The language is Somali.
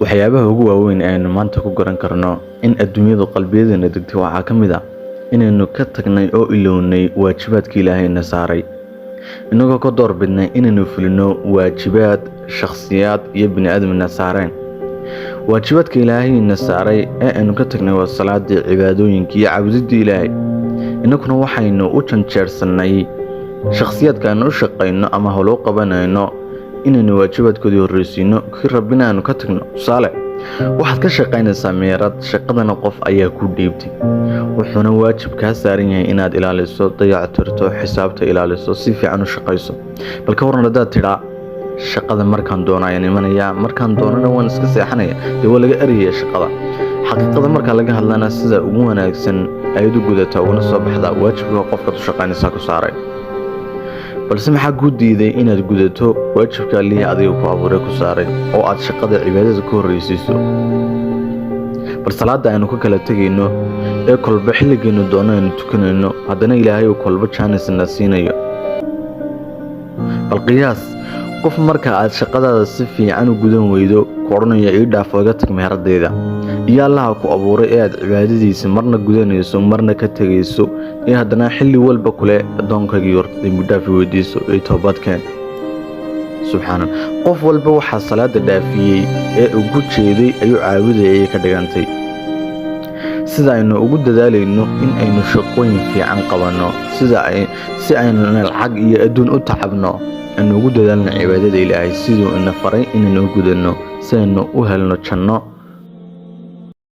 Waxyaabaha ugu waaweyn ee aynu maanta ku garan karno in adduunyadu qalbiyadeena degtay waxaa ka mid ah inaynu ka tagnay oo ilownay waajibaadkii Ilaahayna saaray, innagoo ka doorbidnay inaynu fulino waajibaad shakhsiyaad iyo bini'aadamna saareen. Waajibaadka Ilaahayna saaray ee aynu ka tagnay waa salaadii, cibaadooyinkii iyo caabudidii Ilaahay. Innaguna waxaynu u janjeersannay shakhsiyaadka aynu u shaqayno ama howlo qabanayno inaynu waajibaadkoodii horreysiino, kii Rabbina aanu ka tagno. Tusaale, waxaad ka shaqaynaysaa meerad, shaqadana qof ayaa ku dhiibtay, wuxuuna waajib kaa saaran yahay inaad ilaaliso, dayactirto, xisaabta ilaaliso, si fiican u shaqayso. Bal ka waran haddaad tidhaa, "Shaqada markaan doono ayaan imanayaa, markaan doonana waan iska seexanaya"? Dee waa laga erayaya shaqada. Xaqiiqada marka laga hadlana, sida ugu wanaagsan ayaad u gudataa uguna soo baxdaa waajibka qofkaad u shaqaynaysaa ku saaray. Balse maxaa kuu diiday inaad gudato waajibka Allihii adiga ku abuuray ku saaray oo aad shaqada cibaadada ka horreysiiso? Bal salaada aynu ka kala tegayno ee kolba xilligaynu doono aynu tukanayno, haddana Ilaahay uu kolba jaanisna siinayo. Bal qiyaas qof marka aad shaqadaada si fiican u gudan weydo ku odhanaya, "Ii dhaaf oo iga tag meheradayda," iyo Allaha ku abuuray ee aad cibaadadiisa marna gudanayso, marna ka tegayso, ee haddana xilli walba kule, "Addoonkaygii, horta dembi dhaaf i weydiiso ee toobadkeen." Subxaanan, qof walba waxaa salaada dhaafiyey ee ugu jeeday ayuu caabudayay ka dhigantay. Sida aynu ugu dadaalayno in aynu shaqooyin fiican qabanno, sida ay si aynu lacag iyo adduun u tacabno, aynu ugu dadaalno cibaadada Ilaahay siduu ina faray inaynu u gudanno, si aynu u helno janno.